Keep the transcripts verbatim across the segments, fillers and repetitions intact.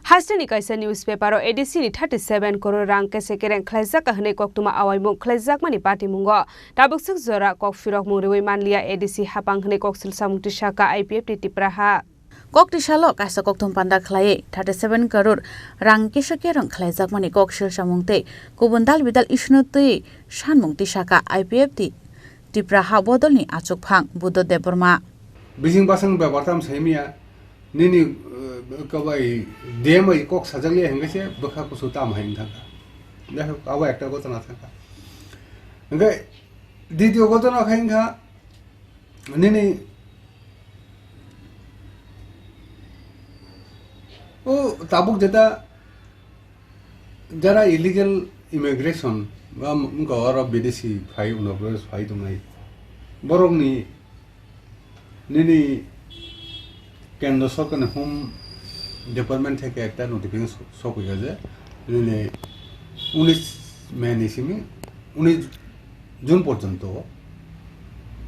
Hasteni kaisa newspaper-o A D C ni thirty seven crore rang kese kereng khlaijak hwnwi koktwma awaimung khlaijakmani patimungo tabuk swk jora kok phirokmung rwui manliya A D C hapang hwnwi koksil samung tisaka I P F T Tipra ha. Kok tisalo kaisa kokthum panda khlaiwi thirty seven crore rang kese kereng khlaijakmani koksil samung tei kubun dal bidal issue-no twi sanmung tisaka I P F T Tipra ha bodolni achukphang Buddha Debbarma. Bising basang bebak tam saimia, nini, eh, kabai D M I kok sajakliya hingke se bwkha kusu tam hai thangkha. Jai hok, abo ekta gotona thangkha. Hingke ditiyo gotona khai wngkha, nini o tabuk jeta jara illegal immigration ba wngkha oro bidesi phai, unoprobesh phai tongnai, borokni nini kendro sorkarni Home Department theke ekta notification so-, sokphaikha je nini unis May ni simi unis June porjonto,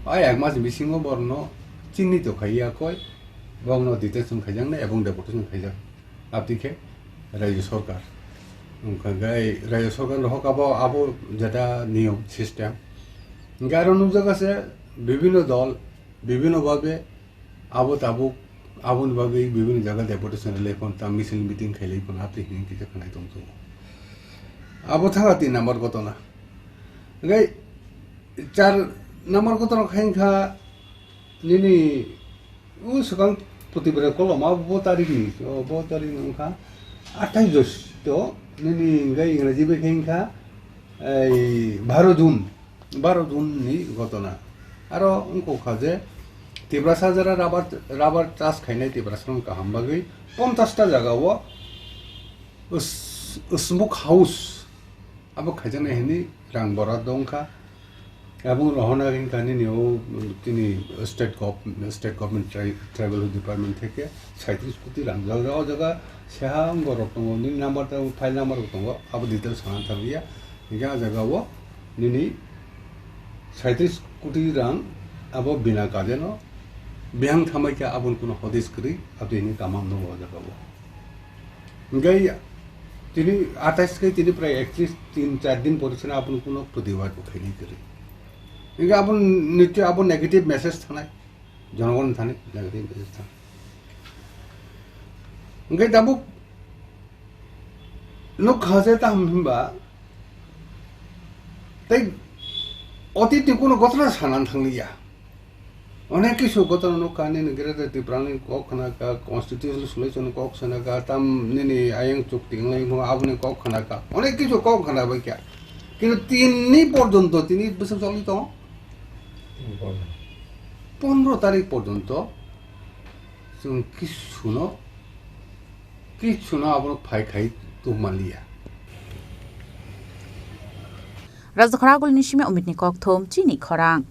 a ek mas bisingo borokno chinni to khaiya koi, borokno detention khaijaknai ebong deportation khaijak. Aboni khe Rajya Sarkar. Wngkha khe Rajya Sarkar ni hok abo, abo jeta niyom system. Hingkhe aro nukjakha se bibhinno dol, bibhinno bhabe abo tabuk, aboni bagwi bibhinno jaga deputation rwlai phano ta misil meeting khailai phano atwi hini kisa khnai tongjago. Abo thangkha tin number gotona. Hingkhe char number gotona khai wngkha nini o swkang Putibra koloma bo tarikni, o bo tarikni wngkha athais Josto, nini hingkhe Ingraji bai khe wngkha ei baro June, baro June ni gotona. Aro wngkha je Tiprasa jara rubber, rubber chas khainai Tiprasa rok kaham bagwi ponchash ta jaga o s-, smoke house abo khaijaknai hwnwi rang borat wngkha. Abo rohorna ringkha nini o tini state gov-, state government tri-, tribal department theke saitrish koti rang jaga, o jaga seha borok tongo, nini number ta file number bo tongo, abo details sana thangya. Hingke a jaga o nini saitrish koti rang abo bina kajeno bihang thamai khe aboni kuno hodis kwrwi aboni kamam nongo o jaga o. Hingke tini athais khe tini prai ektrish tin char din pore sini aboni kuno protibad bo khainai kwrwi. Hingke aboni nityo abo negative message thanai, jonogon thani negative message thanai. Hingke tabuk nukha se taham himba tei otitni kuno gotona sanan thangliya. Onek kisu gotona nukha, nini Greater Tiprani kok khnakha, constitutional solution kok khnakha, tam nini ayang chukti wnglai wngkha, aboni kok khnakha. Onek kisu kok khnabaikha. Kintu tini porjonto tini bwswk choli tongo? Pondro tarik porjonto chwng kisuno, kisuno abono phai khai tongmanliya. Rajakhara Agulni simi Omitni kokthum, chini khorang.